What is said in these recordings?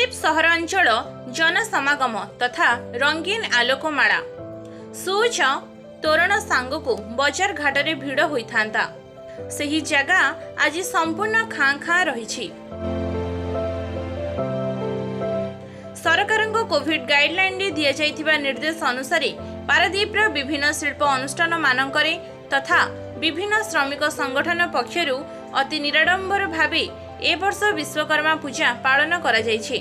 ପାରାଦୀପ ସହରାଞ୍ଚଳ ଜନସମାଗମ ତଥା ରଙ୍ଗୀନ ଆଲୋକମାଳା, ସୁଉଚ୍ଚ ତୋରଣ ସାଙ୍ଗକୁ ବଜାର ଘାଟରେ ଭିଡ଼ ହୋଇଥାନ୍ତା, ସେହି ଜାଗା ଆଜି ସମ୍ପୂର୍ଣ୍ଣ ଖାଁ ଖାଁ ରହିଛି। ସରକାରଙ୍କ କୋଭିଡ ଗାଇଡଲାଇନରେ ଦିଆଯାଇଥିବା ନିର୍ଦ୍ଦେଶ ଅନୁସାରେ ପାରାଦୀପର ବିଭିନ୍ନ ଶିଳ୍ପ ଅନୁଷ୍ଠାନମାନଙ୍କରେ ତଥା ବିଭିନ୍ନ ଶ୍ରମିକ ସଂଗଠନ ପକ୍ଷରୁ ଅତି ନିରାଡମ୍ବର ଭାବେ ଏ ବର୍ଷ ବିଶ୍ୱକର୍ମା ପୂଜା ପାଳନ କରାଯାଇଛି।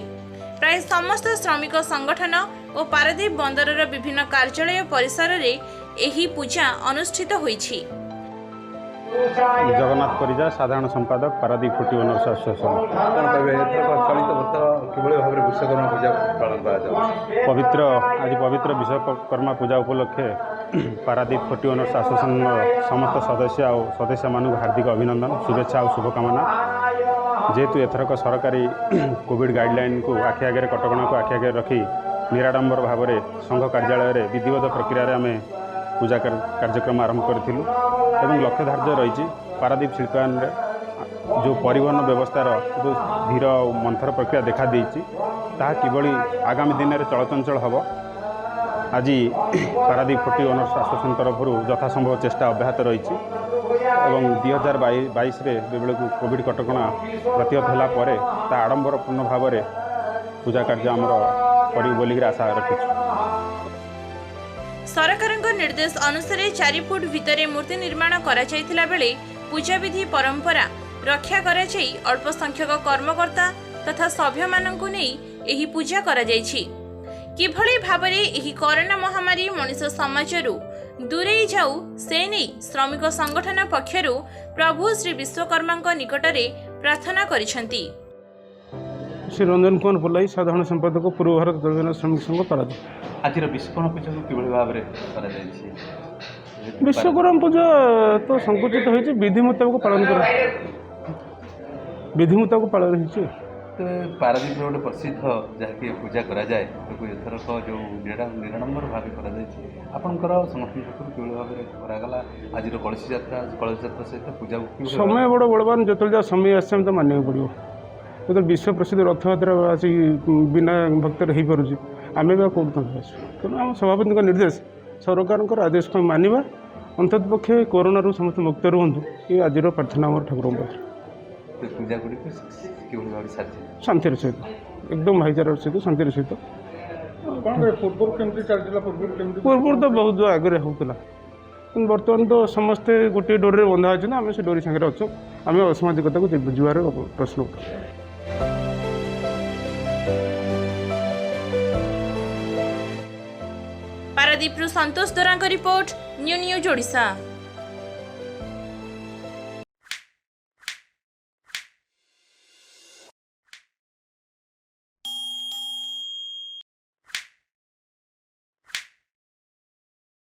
ପ୍ରାୟ ସମସ୍ତ ଶ୍ରମିକ ସଂଗଠନ ଓ ପାରାଦୀପ ବନ୍ଦରର ବିଭିନ୍ନ କାର୍ଯ୍ୟାଳୟ ପରିସରରେ ଏହି ପୂଜା ଅନୁଷ୍ଠିତ ହୋଇଛି। ଜଗନ୍ନାଥ ପରିଜା, ସାଧାରଣ ସମ୍ପାଦକ, ପାରାଦୀପ ଫୋର୍ଟି ଓନର୍ସ ଆସୋସିଏସନ୍। କ'ଣ କହିବେ, ଏଥରକ ଚଳିତ ବର୍ଷ କିଭଳି ଭାବରେ ବିଶ୍ୱକର୍ମା ପୂଜା ପାଳନ କରାଯାଉଛି? ପବିତ୍ର ଆଜି ପବିତ୍ର ବିଶ୍ୱକର୍ମା ପୂଜା ଉପଲକ୍ଷେ ପାରାଦୀପ ଫୋର୍ଟି ଓନର୍ସ ଆସୋସିଏସନ୍ର ସମସ୍ତ ସଦସ୍ୟ ଆଉ ସଦସ୍ୟମାନଙ୍କୁ ହାର୍ଦ୍ଦିକ ଅଭିନନ୍ଦନ, ଶୁଭେଚ୍ଛା ଆଉ ଶୁଭକାମନା। ଯେହେତୁ ଏଥରକ ସରକାରୀ କୋଭିଡ଼ ଗାଇଡ଼ଲାଇନ୍କୁ ଆଖି ଆଗରେ, କଟକଣାକୁ ଆଖି ଆଗରେ ରଖି ନିରାଡମ୍ବର ଭାବରେ ସଂଘ କାର୍ଯ୍ୟାଳୟରେ ବିଧିବଦ୍ଧ ପ୍ରକ୍ରିୟାରେ ଆମେ ପୂଜା କାର୍ଯ୍ୟକ୍ରମ ଆରମ୍ଭ କରିଥିଲୁ ଏବଂ ଲକ୍ଷ୍ୟ ଧାର୍ଯ୍ୟ ରହିଛି, ପାରାଦୀପ ଶିଳ୍ପାୟନରେ ଯେଉଁ ପରିବହନ ବ୍ୟବସ୍ଥାର ଯେଉଁ ଧୀର ଆଉ ମନ୍ଥର ପ୍ରକ୍ରିୟା ଦେଖାଦେଇଛି, ତାହା କିଭଳି ଆଗାମୀ ଦିନରେ ଚଳଚଞ୍ଚଳ ହେବ, ଆଜି ପାରାଦୀପ ଫୋର୍ଟି ଓନର୍ସ ଆସୋସିଏସନ୍ ତରଫରୁ ଯଥାସମ୍ଭବ ଚେଷ୍ଟା ଅବ୍ୟାହତ ରହିଛି ଏବଂ 2022ରେ ବେଳକୁ କୋଭିଡ଼ କଟକଣା ପ୍ରତିହତ ହେଲା ପରେ ତା ଆଡ଼ମ୍ବରପୂର୍ଣ୍ଣ ଭାବରେ ପୂଜା କାର୍ଯ୍ୟ ଆମର କରିବୁ ବୋଲିକିରି ଆଶା ରଖିଛୁ। ସରକାରଙ୍କ ନିର୍ଦ୍ଦେଶ ଅନୁସାରେ 4 ଫୁଟ ଭିତରେ ମୂର୍ତ୍ତି ନିର୍ମାଣ କରାଯାଇଥିଲା ବେଳେ ପୂଜାବିଧି ପରମ୍ପରା ରକ୍ଷା କରାଯାଇ ଅଳ୍ପ ସଂଖ୍ୟକ କର୍ମକର୍ତ୍ତା ତଥା ସଭ୍ୟମାନଙ୍କୁ ନେଇ ଏହି ପୂଜା କରାଯାଇଛି। କିଭଳି ଭାବରେ ଏହି କରୋନା ମହାମାରୀ ମଣିଷ ସମାଜରୁ ଦୂରେଇ ଯାଉ, ସେ ନେଇ ଶ୍ରମିକ ସଂଗଠନ ପକ୍ଷରୁ ପ୍ରଭୁ ଶ୍ରୀ ବିଶ୍ୱକର୍ମାଙ୍କ ନିକଟରେ ପ୍ରାର୍ଥନା କରିଛନ୍ତି। ଶ୍ରୀ ରଞ୍ଜନ କୁମାର ପଲାଇ, ସାଧାରଣ ସମ୍ପାଦକ, ପୂର୍ବ ଭାରତ ଦ୍ରବ୍ୟ ଶ୍ରମିକ ସଂଘ, ପାରାଦୀପ। ଆଜିର ବିଶ୍ୱକର୍ମା ପୂଜାକୁ କିଭଳି ଭାବରେ କରାଯାଇଛି? ବିଶ୍ୱକର୍ମା ପୂଜା ତ ସଂକୁଚିତ ହୋଇଛି, ବିଧି ମୁତାବକ ପାଳନ ହେଇଛି। ତେବେ ପାରାଦୀପର ଗୋଟେ ପ୍ରସିଦ୍ଧ ଯାହାକି ପୂଜା କରାଯାଏ, ତାକୁ ଏଥରକ ଯେଉଁ ନିରାଡମ୍ବର ଭାବେ କରାଯାଇଛି, ଆପଣଙ୍କର ସଂଗଠନ ପକ୍ଷରୁ କିଭଳି ଭାବରେ କରାଗଲା? ଆଜିର କଳସୀ ଯାତ୍ରା, କଳସୀ ଯାତ୍ରା ସହିତ ପୂଜାକୁ କିଭଳି ସମୟ ବଡ଼ ବଳବାନ। ଯେତେବେଳେ ଯାହା ସମୟ ଆସିছে, ଆମେ ତ ମାନିବାକୁ ପଡ଼ିବ। ଯେତେବେଳେ ବିଶ୍ୱ ପ୍ରସିଦ୍ଧ ରଥଯାତ୍ରା ଆସି ବିନା ଭକ୍ତରେ ହେଇପାରୁଛି, ଆମେ ବି ଆଉ କେଉଁଠି ତାଙ୍କ ଆସୁ? ତେଣୁ ଆମ ସଭାପତିଙ୍କ ନିର୍ଦ୍ଦେଶ, ସରକାରଙ୍କର ଆଦେଶକୁ ଆମେ ମାନିବା। ଅନ୍ତତଃ ପକ୍ଷେ କରୋନାରୁ ସମସ୍ତେ ମୁକ୍ତ ରୁହନ୍ତୁ, ଏ ଆଜିର ପ୍ରାର୍ଥନା ଆମର ଠାକୁରଙ୍କ ପାଖରେ। ପୂଜା ଗୁଡ଼ିକୁ କିଭଳି ଭାବରେ ସାରିছে? ଶାନ୍ତିର ସହିତ, ଏକଦମ ଭାଇଚାରାର ସହିତ, ଶାନ୍ତିର ସହିତ। କ'ଣ କହିବେ, ପୂର୍ବରୁ କେମିତି ଚାଲିଥିଲା, ପୂର୍ବରୁ କେମିତି? ପୂର୍ବରୁ ତ ବହୁତ ଆଗରେ ହେଉଥିଲା, କିନ୍ତୁ ବର୍ତ୍ତମାନ ତ ସମସ୍ତେ ଗୋଟିଏ ଡୋରିରେ ବନ୍ଧା ଅଛନ୍ତି। ଆମେ ସେ ଡୋରି ସାଙ୍ଗରେ ଅଛୁ। ଆମେ ଅସାମାଜିକତାକୁ ଯିବାର ପ୍ରଶ୍ନ ଉଠୁ। ପାରାଦୀପରୁ ସନ୍ତୋଷ ଦୋରାଙ୍କ ରିପୋର୍ଟ, ନ୍ୟୁ ନ୍ୟୁଜ୍ ଓଡ଼ିଶା।